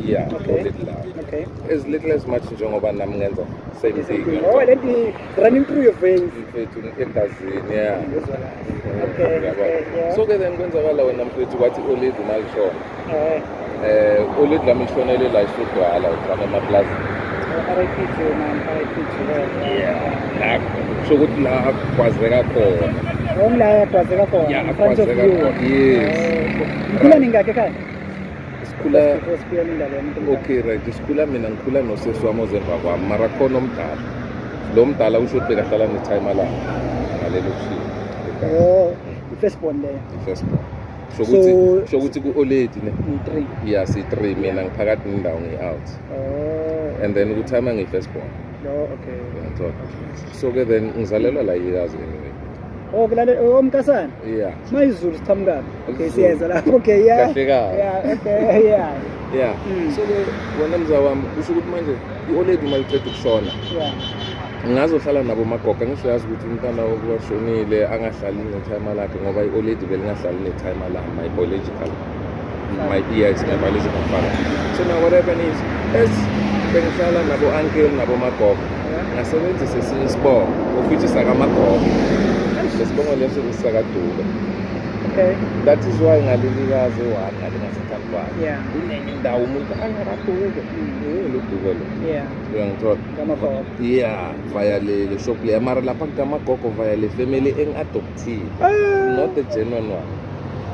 Yeah, Okay. olady lami. As little as much njengoba nami ngenza same thing. Oh, lento running through your veins. Mfethu, egazini, yeah. Ngizwa kahle. Okay. Yabo. Okay, yeah. So ke then kwenzakala wena mfethu, kwathi olady malishona, Eh, olady lami lishonele la eSodwala uhlala emaplazini. RIP to you, man. RIP to her. Yeah, la kusho ukuthi la akwazeka khona. Ngila yagwazeka khona. Yeah, In front of akwazeka you. khona, yes. Oh, okay. Nikhula ningakhi ekhaya? Sikhula Before sifike indaba yami. Okay, right, sikhula, mina ngikhula nosesi wami ozemva kwami, mara khona omdala. Lo mdala kusho ukuthi bekahlala netimer lami ngalelo kushini. Oh, i-first born leyo. I-first born. Sho ukuthi sho ukuthi ku-olady ne. Ni-three. Yeah, si-three, mina ngiphakathi nendawo, ngi-out. Oh. And then kutimer ngiyi-first born. No, okay. Uyangithola? So ke then ngizalelwa la yikazi anyway. Oh, kulale oh Mkasana. Yeah. Mayizulu siqhamukaphi? Okay, Izulu. siyeza lapho. Okay, yeah. Kahle kahle. Yeah, okay, yeah. Yeah. So ke wena mza wami, kusho ukuthi manje i-olady uma liceda ukushona, ngazohlala nabo magogo. Ngisho yazi ukuthi umntwana washonile angahlali netimer lakhe, ngoba i-olady belingahlali netimer lami, my biological, my, yes, my biological father. So now what happened is, as bengihlala nabo uncle nabo magogo, ngasebenzisa esinye isibongo, of which sakamagogo, lesibongo leso sisakaDube. That is why ngalelikazi one ngale ngaseThantwana kunenye indawo umuntu angakadube, lo Dube lo. Uyangithola? Kamagogo. Yeah, via le shop le, mara lapha kamagogo via le family engi-adoptile, Ah. not the genuine one,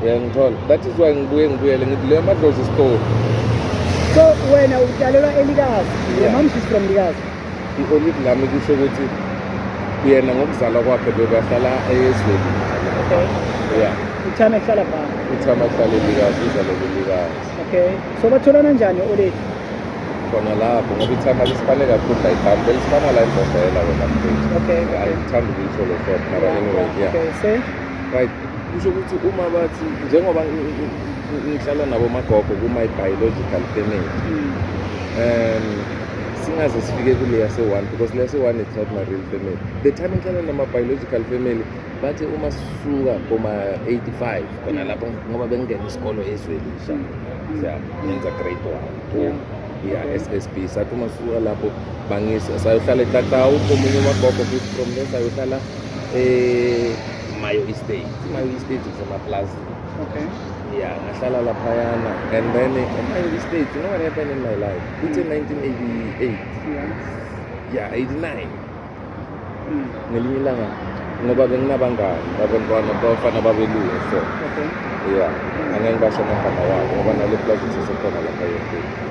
uyangithola? That is why ngibuye ngibuyele ngithi leyo madlozi story. So wena utshalelwa elikazi. Your Yeah. mom, she's from Likazi. I-olady lami kusho ukuthi yena ngokuzalwa kwakhe bebahlala ezweni. Yeah. Uthama ehlala pha. Uthama ahlala elikazi, uzalelwe elikazi. Okay. So batholana njani olady? Khona lapho, ngoba itimer lisifane kakhulu la, ibhambi belisifana la eMbombela wena mfethu. Angithandi ukuyisho lo shop, mara anyway, yeah. Okay, say. Right, kusho ukuthi uma bathi njengoba ngihlala nabo magogo ku-my biological family, singaze sifike kule yase-one, because le yase-one, it's not my real family. The time ngihlala nama-biological family, bathi uma sisuka koma-85 khona lapho, ngoba bengingena isikolo eZwelisha, ya, ngenza grade one. Yeah. SSB. Sathi uma sisuka lapho bangisa sayohlala eTatawu komunye umagogo futhi. From there sayohlala Mayo Estate. Mayo Estate isemaplazini. Yeah, ngahlala laphayana, and then eMayo Estate, you know what happened in my life? Kuthe 1988, yeah, 89, ngelinye ilanga, ngoba benginabangani babantwana bafana babelungu, so yeah, angeke ngisho amagama wabo ngoba nale plaza isesekhona lapha yonke.